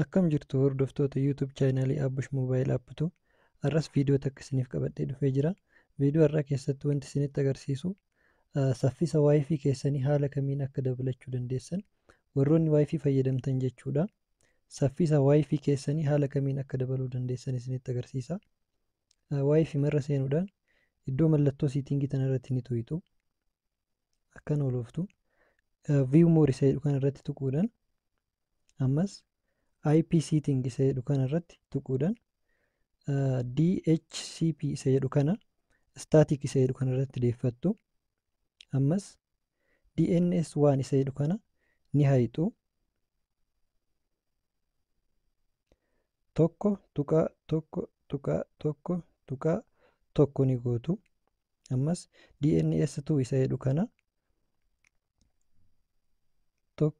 Akkam jirtu hordoftoota YouTube chaanaalii Abbush Mobile App 2. Har'as viidiyoo takka isiniif qabadhee dhufee jira. Viidiyoo har'aa keessatti wanti isinitti agarsiisu saffisa WiFi keessanii haala kamiin akka dabalachuu dandeessan, warroonni WiFi fayyadamtan jechuudha. Saffisa WiFi keessanii haala kamiin akka dabaluu dandeessan isinitti agarsiisa. WiFi marra seenuudhaan iddoo mallattoo setting tana irratti ni tuqxu. Akkana olooftu. View more isa jedhu kana irratti tuquudhaan, ammas IP setting isa jedhu kana irratti tuquudhaan, DHCP isa jedhu kana static isa jedhu kana irratti deeffattu. Ammas DNS 1 isa jedhu kana ni hayxu. 1.1.1.1 ni gootu. Ammas DNS 2 isa jedhu kana 1.